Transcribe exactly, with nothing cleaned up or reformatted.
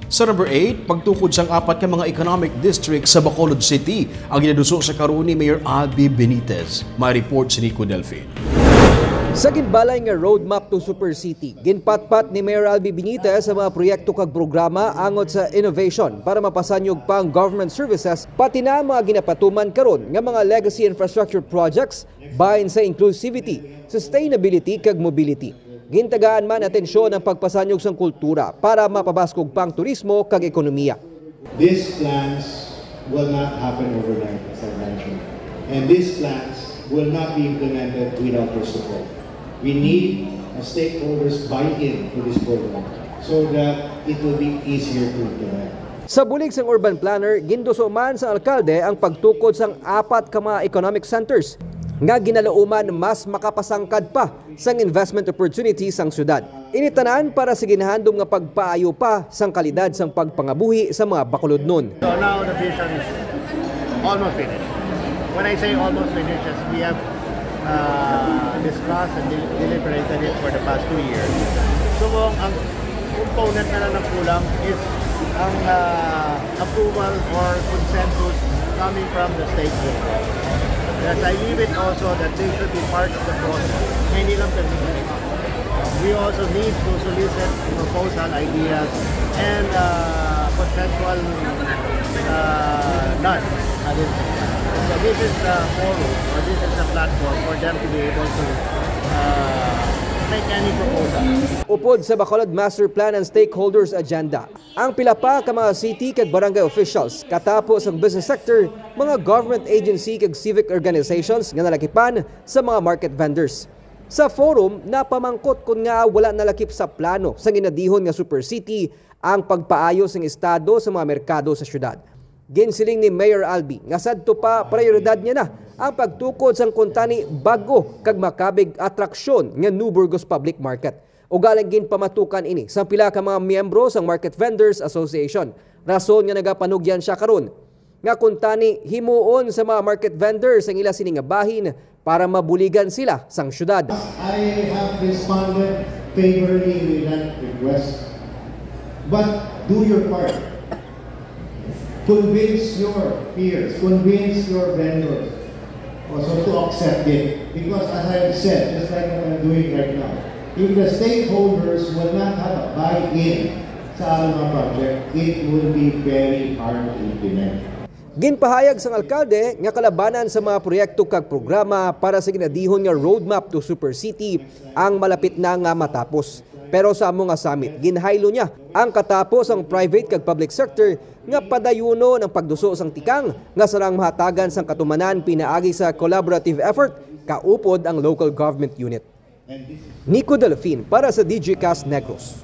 Sa number eight, pagtukod sang apat ka mga economic district sa Bacolod City ang ginaduso sa karon ni Mayor Albi Benitez. May report si Nico Delfin. Sa ginbalay nga Roadmap to Super City, ginpatpat ni Mayor Albi Benitez ang mga proyekto kag programa angot sa innovation para mapasanyog pa ang government services, pati na ang mga ginapatuman karon nga mga legacy infrastructure projects bahin sa inclusivity, sustainability kag mobility. Gintagaan man atensyon ang pagpasanyog sang kultura para mapabaskog pa ang turismo kag ekonomiya. These plans will not happen overnight, as I mentioned. And these plans will not be implemented without your support. We need a stakeholders buy-in to this program so that it will be easier to implement. Sa bulig sang urban planner, ginduso man sang alkalde ang pagtukod sang apat ka mga economic centers nga ginalauman mas makapasangkad pa sang investment opportunity sang syudad. Ini tanan para sa ginahandom nga pagpaayo pa sang kalidad sang pagpangabuhi sa mga Bacolodnon. So now the vision is almost finished. When I say almost finished, as we have uh, discussed and del- deliberated it for the past two years, so ang component na lang na kulang is ang uh, approval or consensus coming from the stakeholders. Yes, I leave it also that they should be part of the process. Hindi lang permitin. We also need to solicit proposal ideas and uh, consensual uh, nod. So this is the forum or this is the platform for them to be able to uh, make any proposal. Upod sa Bacolod Master Plan and Stakeholders Agenda, ang pila pa ka mga city kag barangay officials, katapo sang business sector, mga government agency kag civic organizations nga nalakipan sa mga market vendors. Sa forum, napamangkot kon ngaa wala nalakip sa plano sang ginadihon nga Super City ang pagpaayo sang estado sa mga merkado sa syudad. Ginsiling ni Mayor Albi nga sadto pa prioridad niya na ang pagtukod sang kuntani bag-o kag makabig atraksyon nga New Burgos Public Market. Ugaling ginpamatukan ini sang pila ka mga miyembro sang Market Vendors Association, rason nga nagapanugyan siya karon nga kuntani himuon sa mga market vendors ang ila sini nga bahin para mabuligan sila sang syudad. I have responded favorably with that request. But do your part. Convince your peers, convince your vendors also to accept it. Because as I have said, just like what I'm doing right now, if the stakeholders will not have a buy-in sa ating mga project, it will be very hard to implement. Ginpahayag sang alkalde nga kalabanan sa mga proyekto kag programa para sa ginadihon nga Roadmap to Super City ang malapit na nga matapos. Pero sa amo nga summit, ginhaylo niya ang katapo sang private kag public sector nga padayunon ang pagduso sang tikang nga sarang mahatagan sang katumanan pinaagi sa collaborative effort kaupod ang local government unit. Nico Delfin para sa D J Cast Negros.